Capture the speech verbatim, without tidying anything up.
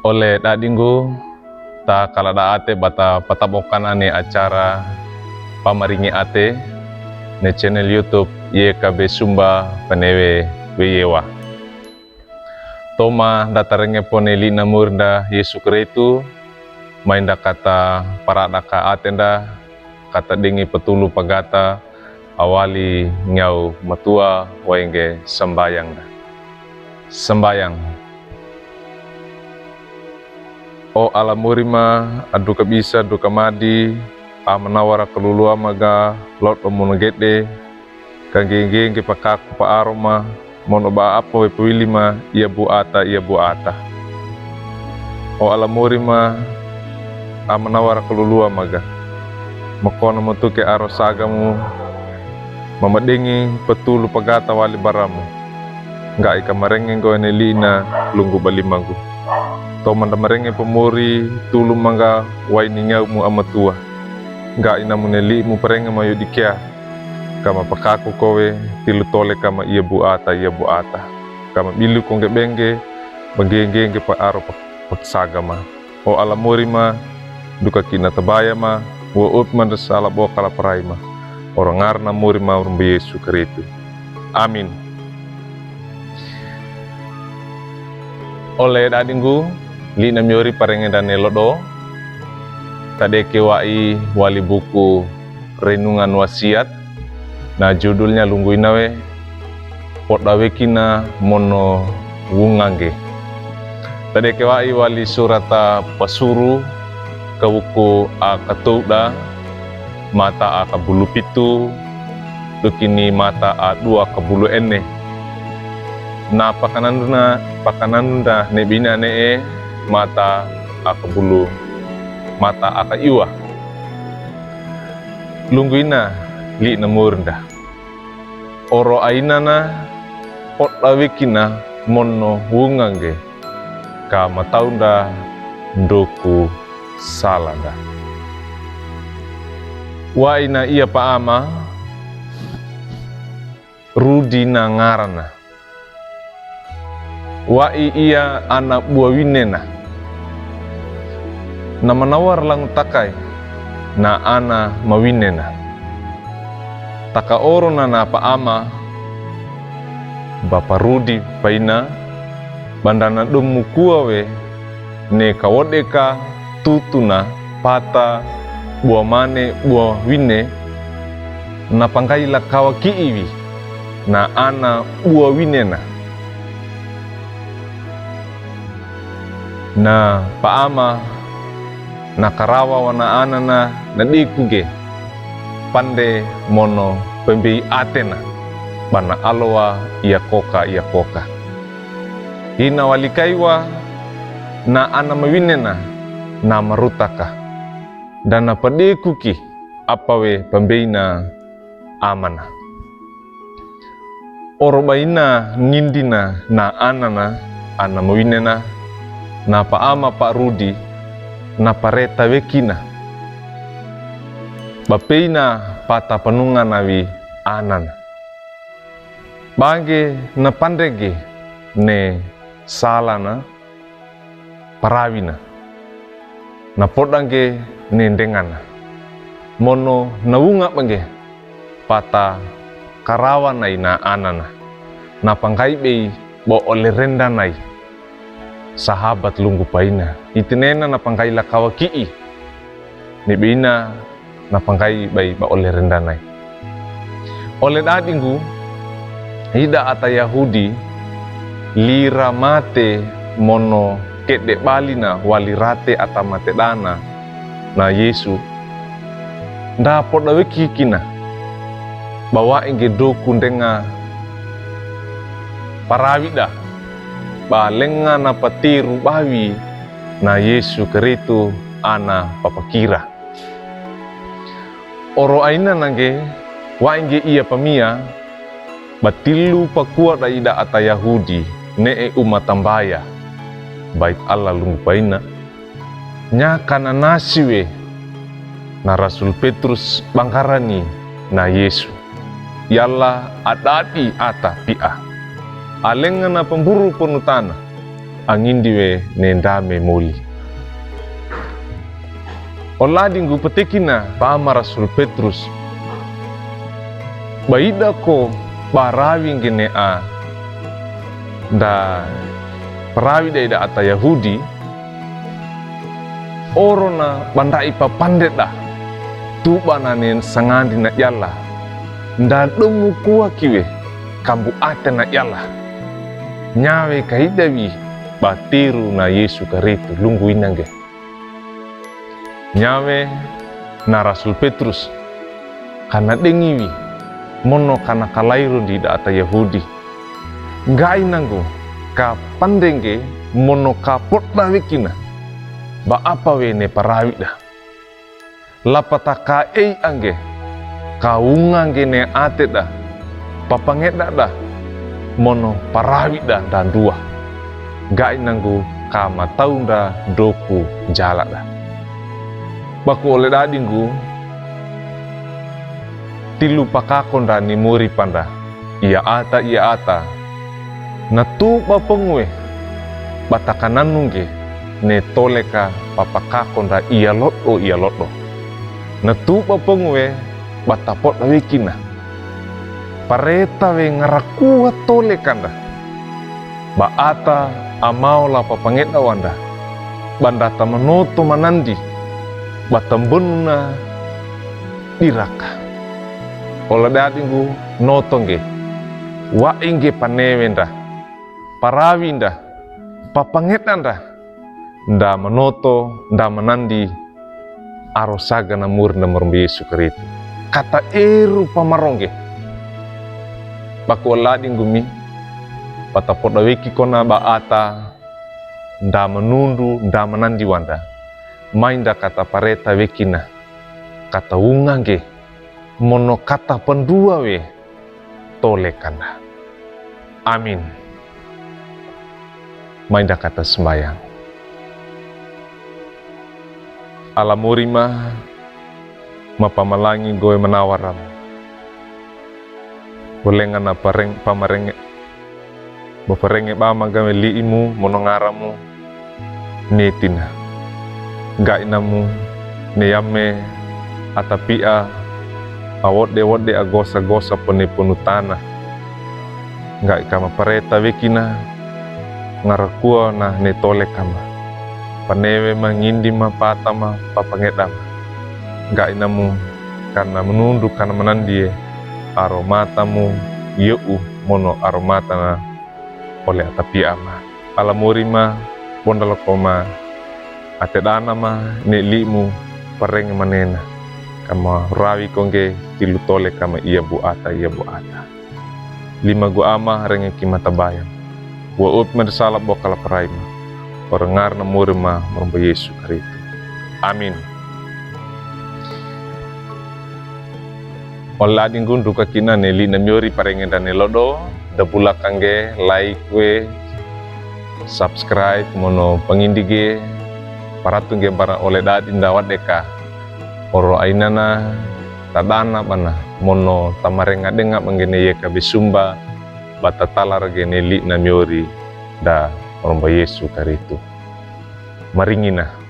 Ole dadinggu, ta kaladatete ba ta patabokan ne acara Pamaringe Ate ne channel YouTube Y K B Sumba Panewe Weyewa. Toma da tarenge po ne li'na Murinda Yesu Keristu, mai nda kata paradaka atenda, kata dingi petulu pagata, awali nyaw matua wainge sambayang da. Sambayang. O Alla Murima, a du kabisa, du kamadi, a manawara kaluluwa maga, lodo munagede, ka ngenge nge pakaku pa aroma, mono ba apa we pawili ma, iya buata, iya buata. O Alla Murima, a manawara kaluluwa maga. Makona matuke aro sagamu, mamadingi petulu pagata wali baramu. Ngga'i kamarenge nggoe ne li'na lunggu balimagu. Toma nda marenge pamuri, tulu mangga waini nyawmu a matua. Ngga'i namu ne li'mu parenge mayo dikea. Kama pakaku kowe, tilu tole kama iya buata, iya buata. Kama bilu kongge bengge, bangge ngenge pa aro pa-, paksagama. O Alla Murima, du ka kina tabaya ma, wa utman da sala bo kala parai ma. Oro ngarna Murima Murumba Yesu Keristu. Amin. Ole dadinggu, li'na miori parenge dane lodo, tadeke wa'i wali buku Renungan Wasiat, na judulnya lunggu ina we, Poda Wekina Mono Wungangge. Tadeke wa'i wali surata Pasuru, kawuku a katowda, mata a kabulu pitu, dukini mata a duwa kabulu ene. Na pakananuna, pakananuna ne bina ne'e, mata a kabulu, mata a kaiwa. Lunggu ina, li'na Murinda. Oro ainana, poda wekina mono wungangge, ka mataunda ndoku salanda. Wa'i na iya pa'ama, Rudi na ngarana. Wa'i iya ana buwa winena. Na manawar langu takay, na ana mawinena. Taka oro na na pa'ama, ba pa Rudi paina, ba nda na domu kuwa we, ne kawode ka tutuna pata buwa mane buwa wine, na panggaila kawaki'i wi, na ana buwa winena. Na pa'ama na karawa wa na anana na deku ge, pande mono pembei atena, ba na alowa iya koka, iya koka. Hina wali kaiwa na ana mawinena na marutaka. Nda na padeku ki apa we pambeina amana. Oro baina ngindina na anana, ana mawinena, na pa'ama pa Rudi, na pareta wekina. Ba peina pata panungana wi anana. Bangge na pandege ne salana, parawina. Na podange ne ndengana. Mono na wunga bange pata karawana i na anana. Na panggai bei ba ole rendanai. Sahabat lunggu paina. Itinena na panggai lakawa ki'i. Ni beina na panggai bai ba ole rendanai. Ole dadinggu, ida ata Yahudi, lira mate mono kede balina wali rate ata mate dana, na Yesu, nda poda wekikina, ba wa'i nge doku ndenga parawida, ba lenga na patiru bawi, na Yesu Keristu ana papakira. Oro aina nange, wa'i nge iya pamia, ba tilu pakuwa da ida ata Yahudi, ne'e uma tambaya, Bait Allah lunggu paina, nyaka na nasi we, na Rasul Petrus bangkarani na Yesu. Yala adadi ata pi'a. Alenga na pamburu ponutana. angindi we ne ndame moli. Ole adingu, petekina ba ama Rasul Petrus, ba ida ko ba rawi ngge ne a nda parawi da ida ata Yahudi, orona ba nda'i papandeda, tuba na ne sangandi na iala, nda domu kuwaki we, kambu ate na iala. Nyawe ka ida wi ba tiru na Yesu Karistu, lungu ina ngge. Nyawe na Rasul Petrus, kana dengiwi, mono kana kalairo ndi ida ata Yahudi. Ngga'i nanggu ka pande ngge mono ka poda we kina ba apa we ne parawida. Lapata ka ei angge, ka wunga ngge ne ateda, papangedada, mono parawida nda nduwa. Ngga'i nanggu ka matao nda doku njalada. Baku ole dadinggu, tilu pakako nda ni mori panda, ia ata, ia ata. Na tuba pongue, bata kananu ngge, ne tole ka papakako nda ia lodo, ia lodo. Na tuba pongue, bata poda we kina. Pareta we ngarakua tole kanda. Ba ata amao la papangeda wanda. Ba nda ta manoto manandi. Ba ta mbonuna diraka. Ole dadinggu noto ngge. Wa'i ngge panewe nda. Parawi nda. Papangeda nda. Nda manoto, nda manandi, arosaga na mori nda marombo Yesu Karistu. Kata eru pamarongge. Baku ole dadinggu mi, bata poda we ki kona ba ata, nda manundu, nda manandi wanda. Mai nda kata pareta we kina. Kata wunga ngge. Mono kata panduwa we tole kanda. Amin. Mai nda kata sambayang. Ala mori ma, ma pamalangi gowe manawara. Bolenga na pareng, pamarenge. Boparenge ba ma gawe li'imu mono ngaramu ne tina. Ngga'i namu ne yame atapia awode-wode agosa-gosa pone ponutana. Ngga'i kama pareta we kina ngarakua na ne tole kama. Panewe ma ngindi ma pata ma papangeda ma. Ngga'i namu kana manundu kana manandie aromatamu ie'u mono aromatana ole atapia ma. Ala mori ma, bondalako ma, atedana ma, ne li'imu, parenge manena. Kama rawi ko ngge tilu tole kama ia bu ata, ia bu ata. Lima gu ama renge ki matabayang. Wa up ma di sala bokala parai ma. Ora ngarna mori ma marombo Yesu Karistu. Amin. Ole dadinggu nduka kina ne li'na miori parenge nda ne lodo, da bulaka ngge, like we, subscribe, mono pangindi ge, paratu ngge bara ole dadi nda wade ka. Oro ainana, tadana bana, mono tamarenga denga bangge ne yeka besumba, bata talar ge ne li'na miori, nda marombo Yesu Karistu. Maringina.